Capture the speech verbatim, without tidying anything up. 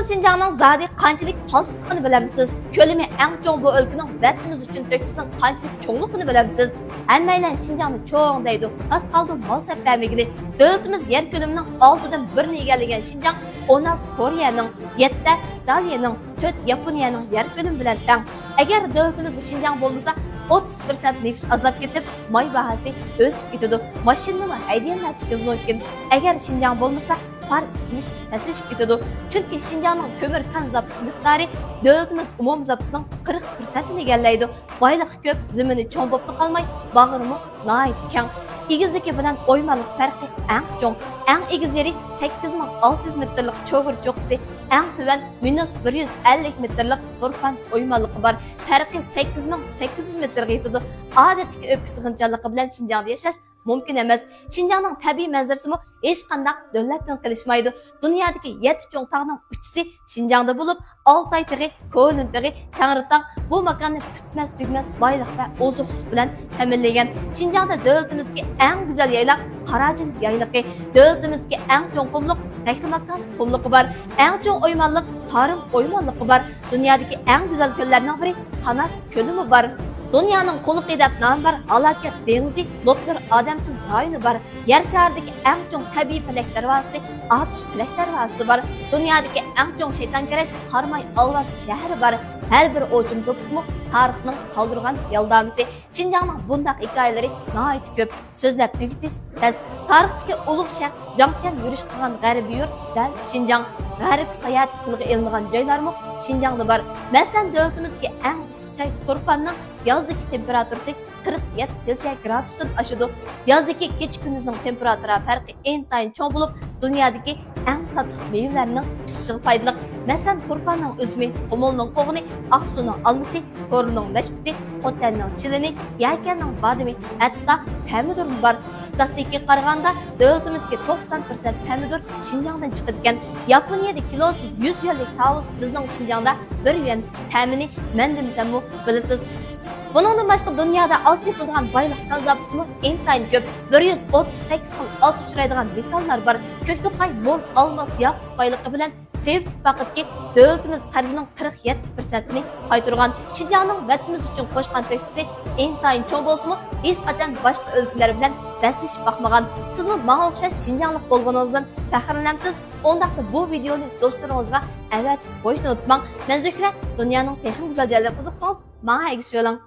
شىنجاڭنىڭ زادى قانچىلىك قالتىسلىقىنى بىلەمسىز؟ كۆلىمى ئەڭ چوڭ بۇ ئۆلكىنىڭ ۋەتىنىمىز ئۈچۈن تۆھپىسىنىڭ قانچىلىك چوڭلۇقىنى بىلەمسىز؟ ھەممەيلەن شىنجاڭنى چوڭ دەيدۇ، تاس قالدۇ مال سەپ بەرمىگىلى. دۆلىتىمىز يەر كۆلىمىنىڭ ئالتىدىن بىرىنى ئىگىلىگەن شىنجاڭ ئون ئالتە كورېيەنىڭ، يەتتە ئىتالىيەنىڭ، تۆت ياپونىيەنىڭ يەر كۆلۈمى بىلەن تەڭ. ئەگەر دۆلىتىمىزدە شىنجاڭ بولمىسا، ئوتتۇز پىرسەنت نېفىت ئازلاپ كېتىپ، ماي باھاسى ئۆسۈپ كېتىدۇ، ماشىنىنىمۇ ھەيدىيەلمەسلىكىمىز مۇمكىن. ئەگەر شىنجاڭ بولمىسا، پار ئىشلىنىش تەسلىشىپ كېتىدۇ. چۈنكى شىنجاڭنىڭ كۆمۈر كان زاپىسى مىقدارى دۆلىتىمىز ئومۇمىي زاپىسىنىڭ قىرىق پىرسەنتىنى ئىگىلەيدۇ. بايلىقى كۆپ، زېمىنى چوڭ بولۇپلا قالماي، باغرىمۇ ناھايىتى كەڭ. ئېگىزلىكى بىلەن ئويمانلىق پەرقى ئەڭ چوڭ. ئەڭ ئېگىز يېرى سەككىز مىڭ ئالتە يۈز مېتىرلىق چوغۇر چوققىسى، ئەڭ تۆۋەن مىنۇس بىر يۈز ئەللىك مېتىرلىق تۇرپان ئويمانلىقى بار. پەرقى سەككىز مىڭ سەككىز يۈز مېتىرغا يېتىدۇ. ئادەتتىكى ئۆپكە سىغىمچانلىقى بىلەن شىنجاڭدا ياشاش مۇمكىن ئەمەس. شىنجاڭنىڭ تەبىئىي مەنزىرىسىمۇ ھېچقانداق دۆلەتتىن قېلىشمايدۇ. دۇنيادىكى يەتتە چوڭ تاغنىڭ ئۈچىسى شىنجاڭدا بولۇپ، ئالتاي تېغى، كولىن تېغى، تەڭرىتاغ بۇ ماكاننى پۈتمەس-تۈگىمەس بايلىق ۋە ئوزۇقلۇق بىلەن تەمىنلىگەن. شىنجاڭدا دۆلىتىمىزدىكى ئەڭ گۈزەل يايلاق قاراجىن يايلىقى، دۆلىتىمىزدىكى ئەڭ چوڭ قۇملۇق تەكلىماكان قۇملۇقى بار، ئەڭ چوڭ ئويمانلىق تارىم ئويمانلىقى بار، دۇنيادىكى ئەڭ گۈزەل كۆللەرنىڭ بىرى قاناس كۆلىمۇ بار. دۇنيانىڭ قۇلىقى دەپ نامى بار ھالاكەت دېڭىزى لوپنۇر ئادەمسىز رايونى بار. يەر شارىدىكى ئەڭ چوڭ تەبىئىي پەلەك دەرۋازىسى ئاتۇش پەلەك دەرۋازىسى بار. دۇنيادىكى ئەڭ چوڭ شەيتانكەرەش قاراماي ئالۋاستى شەھىرى بار. ھەر بىر ئوچۇم دوپپىسىمۇ تارىخنىڭ قالدۇرغان يالدامىسى. شىنجاڭنىڭ بۇنداق ھېكايىلىرى ناھايىتى كۆپ. سۆزلەپ تۈگىتىش تەس. تارىختىكى ئۇلۇغ شەخس جاڭ چيەن يۈرۈش قىلغان غەربىي يۇرت دەل شىنجاڭ. غەربكە ساياھەتكە تىلغا ئېلىنغان جايلارمۇ شىنجاڭدا بار. مەسىلەن، دۆلىتىمىزدىكى ئەڭ ئىسسىق جاي تۇرپاننىڭ يازدىكى تېمپېراتۇرىسى قىرىق يەتتە سېلسىيە گرادۇستىن ئاشىدۇ. يازدىكى كېچە كۈندۈزنىڭ تېمپېراتۇرا پەرقى ئىنتايىن چوڭ بولۇپ، دۇنيادىكى ئەڭ تاتلىق مېۋىلەرنىڭ پىشىشىغا پايدىلىق. مەسىلەن، تۇرپاننىڭ ئۈزۈمى، قۇمۇلنىڭ قوغۇنى، ئاقسۇنىڭ ئالمىسى، كورلىنىڭ نەشپۈتى، خوتەننىڭ چىلىنى، يەكەننىڭ بادىمى، ھەتتا پەمىدۇرمۇ بار. ئىستاتىستىكىغا قارىغاندا، دۆلىتىمىزدىكى توقسان پىرسەنت پەمىدۇر شىنجاڭدىن چىقىدىكەن. ياپونىيەدە كىلوسى يۈز يۈەنلىك تاۋۇز بىزنىڭ شىنجاڭدا بىر يۈەن. تەمىنى مەن دېمىسەممۇ بىلىسىز. بۇنىڭدىن باشقا، دۇنيادا ئاز تېپىلىدىغان بايلىق كان زاپىسىمۇ ئىنتايىن كۆپ. بىر يۈز ئوتتۇز سەككىز خىل ئاز ئۇچرايدىغان مېتاللار بار. كۆك توقاي مول ئالماس ياقۇت بايلىقى بىلەن سوۋېت ئىتتىپاقىدىكى دۆلىتىمىز قەرزىنىڭ قىرىق يەتتە پىرسەنتىنى قايتۇرغان. شىنجاڭنىڭ ۋەتىنىمىز ئۈچۈن قوشقان تۆھپىسى ئىنتايىن چوڭ بولسىمۇ، ھېچقاچان باشقا ئۆلكىلەر بىلەن بەسلىشىپ باقمىغان. سىزمۇ ماڭا ئوخشاش شىنجاڭلىق بولغىنىڭىزدىن پەخىرلىنەمسىز؟ ئۇنداقتا بۇ ۋىدېئونى دوستلىرىڭىزغا ئەۋەتىپ قويۇشنى ئۇنتۇماڭ. مەن زۆھرە، دۇنيانىڭ تېخىمۇ گۈزەل جايلىرىغا قىزىقسىڭىز، ماڭا ئەگىشىۋېلىڭ.